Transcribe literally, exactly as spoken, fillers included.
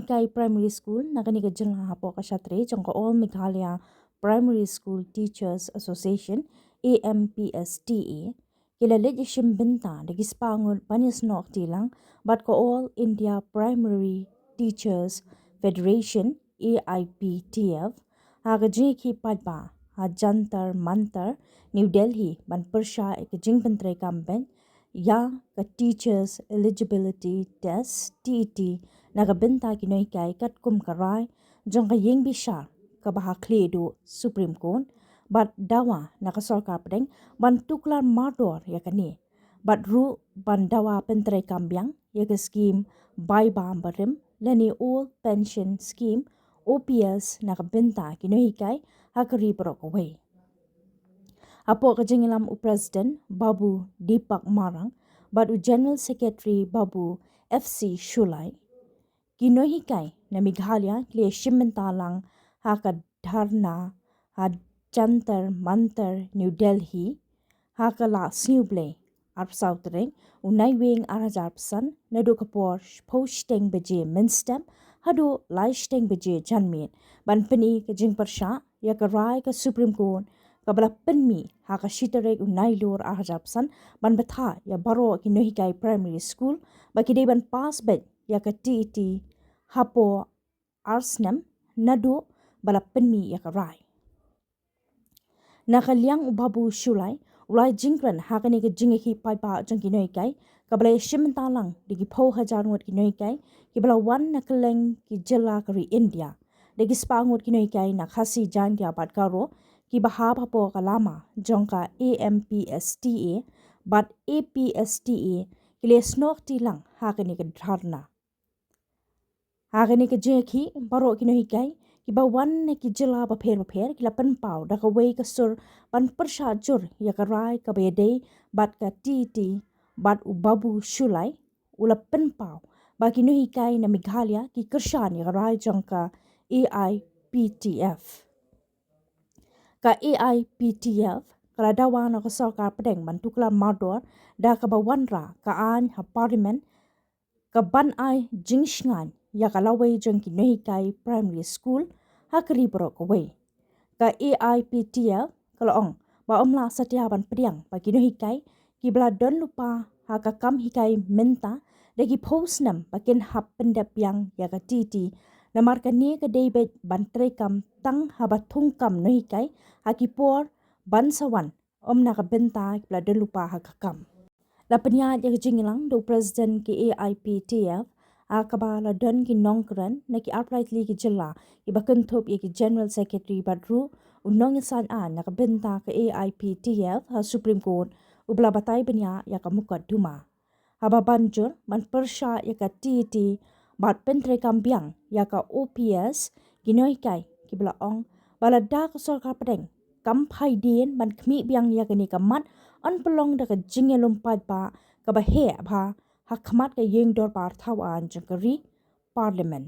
hikai primary school na kane ka jylla hapoh ka shatri jong ka All Meghalaya Primary School Teachers Association, A M P S T A, ki la leit ïashim bynta da ki spah ngut ban ïasnoh kti lang bad ka All India Primary Teachers Federation, A I P T F, ha ka jingïakhih paidbah ha Jantar Mantar, New Delhi, ban pyrshah ïa ka jingpyntreikam beit ïa ka Teachers Eligibility Test, T E T, na ka bynta ki nonghikai katkum ka rai jong ka ïing bishar kaba ha khlieh duh Supreme Court, bad dawa na ka sorkar pdeng ban tuklar mardor ïa kane, bad ruh ban dawa pyntreikam biang ïa ka skim bai bam barim lane Old Pension Scheme, O P S, na ka bynta ki nonghikai ha ka ri baroh kawei. Hapoh ka jingïalam u President Babu Deepak Marak bad u General Secretary Babu F C Shullai, ki nonghikai na Meghalaya ki la ïashim bynta lang ha ka dharna ha Jantar Mantar, New Delhi, ha ka la Sngi U Blei, arphew saw tarik u Naiwieng arhajar arphew san, naduh ka por shiphew shiteng baje mynstep haduh lai shiteng baje janmiet, ban pyni ka jingpyrshah ïa ka rai ka Supreme Court kaba la pynmih ha ka shi tarik u Nailur arhajar arphew san, ban bthah ïa baroh ki nonghikai primary school ba ki dei ban pass beit ïa ka T E T hapoh ar snem naduh ba la pynmih ïa ka rai. Na ka liang u Babu Shullai u la jingkren ha kane ka jingïakhih paidbah jong ki nonghikai kaba la ïashim bynta lang da ki phew hajar ngut ki nonghikai kiba la wan na kylleng ki jylla ka ri India, da ki spah ngut ki nonghikai na Khasi, Jaiñtia bad Garo kiba hap hapoh ka lama jong ka A M P S T A bad A P S T A, ki la ïasnoh kti lang ha kane ka dharna. Ha kane ka jingïakhih, baroh ki nonghikai kiba wan na ki jylla bapher bapher ki la pynpaw da kawei ka sur ban pyrshah jur ïa ka rai kaba ïadei bad ka T E T bad u Babu Shullai u la pynpaw ba ki nonghikai na Meghalaya ki kyrshan ïa ka rai jong ka A I P T F. Ka A I P T F ka la dawa na ka sorkar pdeng ban tuklar mardor da kaba wanrah ka aiñ ha Parliament ka ban ai jingshngaiñ ïa ka lawei jong ki nonghikai primary school ha ka ri baroh kawei. Ka A I P T F ka la ong ba ym lah satia ban pdiang ba ki nonghikai kiba la don lypa ha ka kam hikai mynta da ki phew snem ba kin hap pyndep biang ïa ka T E T, namar kane ka dei beit ban treikam tang haba thungkam nonghikai ha ki por ban sa wan, ym na ka bynta kiba la don lypa ha ka kam. La pynïaid ïa ka jingïalang da u President ka A I P T F, ha kaba la don ki nongkren na ki arphew lai tylli ki jylla kiba kynthup ïa ki General Secretary bad ruh u nongïasaid aiñ na ka bynta ka A I P T F ha Supreme Court uba la batai bniah ïa ka mukotduma. Haba ban jur ban pyrshah ïa ka T E T bad pyntreikam biang ïa ka O P S, ki nonghikai kiba la ong ba lada ka sorkar pdeng kam phai dien ban khmih biang ïa kane ka mat, yn pynlong da ka jingïalum paidbah kaba heh bha ha khmat ka ïing dorbar thaw aiñ jong ka ri, Parliament.